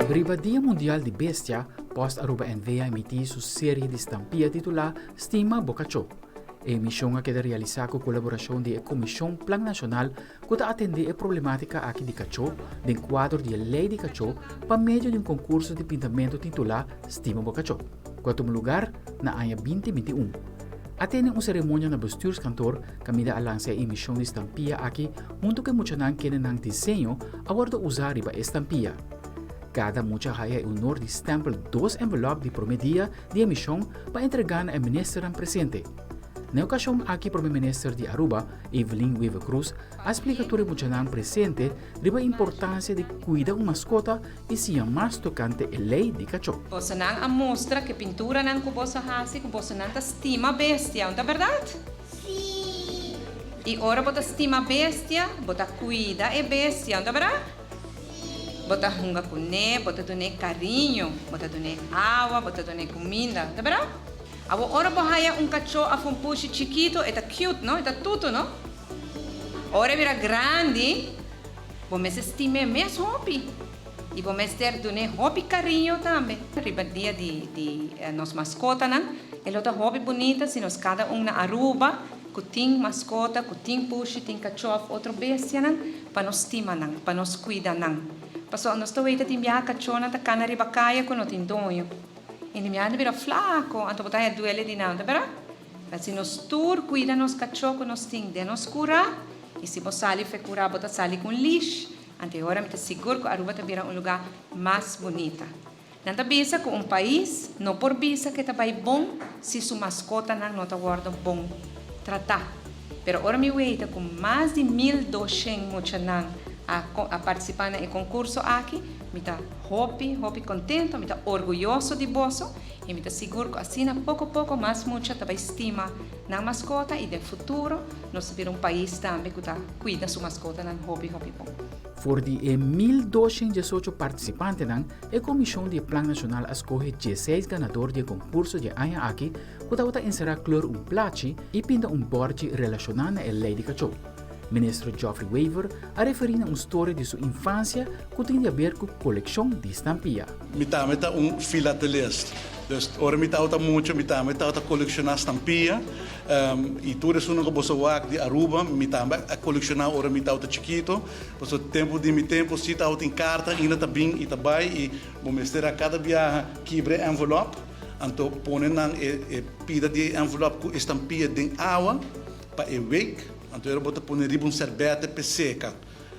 Riba Dia Mundial di Bestia, Post Aruba NV a emití su serie di stampia titulá Stima bo Kachó. E emishon a keda realisá ku kolaborashon di e Komishon Plan Nashonal ku ta atendé e problemátika aki di kachó den kuadro di e Lei di Kachó pa medio di un konkurso di pintamentu titulá Stima bo Kachó, ku a tuma lugar na aña 2021. A tene un seremonia na Bestuurskantoor kaminda a lansa e emishon di stampia aki huntu ku e muchanan kende nan diseño a wòrdu usá riba e stampia. Kada mucha haya e honor di stèmpel dos envelòp di promé dia di emishon pa entregá na e ministernan presente. Na e okashon aki Prome Minister di Aruba, Evelyn Wever-Croes, a splika tur e muchanan presente riba e importansia di kuida un maskota i siña mas tokante e lei di kachó. Bosonan a mustra ku e pinturanan ku boso hasi ku bosonan ta stima bestia, un ta bèrdat? Sí! I ora bo ta stima bestia, bo ta kuida e bestia, un ta bèrdat? Sí! Bo ta hunga kuné, bo ta dun'é kariño, bo ta dun'é awa, bo ta dun'é kuminda, un ta bèrdat? Awor ora bo haya un kachó of un pushi chikito e ta cute no, e ta tutu no. Ora e bira grandi bo mester stim'é mes hopi y bo mester dun'é hopi cariño tambe. Riba dia di di nos mascotanan e lo ta hopi bunita si nos cada un na Aruba cu tin mascota, cu tin pushi, tin kachó of otro bestianan pa nos stima nan, pa nos cuida nan. Pasobra nos ta weta tin biaha kachónan ta cana riba caya cu no tin doño. I di mi hende bira flako, anto bo ta haña duele di nan, ta bera? Pero si nos tur kuida nos kachó ku nos tin den nos kurá, i si bo sali for e kurá bo ta sali ku un leash, anto e ora mi ta sigur ku Aruba ta bira un lugá mas bunita. Nan ta bisa ku un pais no por bisa ku e ta bai bon si su maskotanan no ta wòrdu bon tratá. Pero ora mi weita ku mas di 1200 muchanan a a partisipá na e konkurso aki, mi ta hopi, hopi kontento, mi ta orguyoso di boso i mi ta sigur ku asina poko poko mas mucha ta bai stima nan maskota i den futuro nos ta bira un pais tambe ku ta kuida su maskotanan hopi, hopi bon. For di e 1218 partisipantenan, e komishon di e Plan Nashonal a skohe dieseis ganador di e konkurso di e aña aki ku tabata enserá kleur un plachi i pinta un bòrchi relashoná na e lei di kachó. Minister Geoffrey Wever a referí na un storia di su infansia ku tin di aber ku kolekshon di stampia. Mi tambe ta un filatelist. Dus ora mi tabata mucha mi tambe tabata kolekshoná stampia. I tur esunnan ku boso wak di Aruba mi tambe a kolekshoná ora mi tabata chikito. Pasobra tempu di mi tempu si tabatin karta ainda ta bin i ta bai i bo mester a kada biaha kibra e envelòp. Anto pone nan e pida di e envelòp ku e stampia den awa pa e week. Anto e ora bo ta pone riba un serbete p'e seka.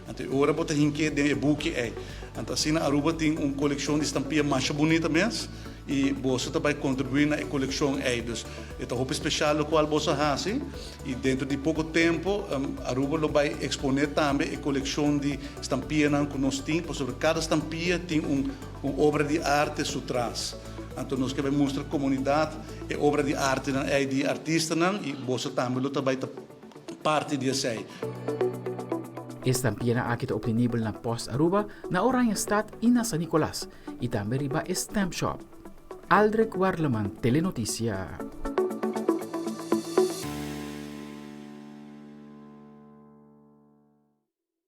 Anto e ora bo ta hink'é den e buki ei. Anto asina Aruba tin un kolekshon di stampia masha bunita mes i boso ta bai kontribuí na e kolekshon ei. Dus e ta hopi speshal lokual boso a hasi i dentro di poko tempu Aruba lo bai eksponé tambe e kolekshon di stampianan ku nos tin pasobra kada stampia tin un un obra di arte su tras. Anto nos ke bai mustra komunidat e obra di artenan ei di artistanan i boso tambe lo ta bai ta parti di esei. E stampianan aki ta obtenibel na Post Aruba, na Oranjestad i na San Nicolas, i tambe riba e Stamp Shop. Aldrich Werleman, Telenoticia.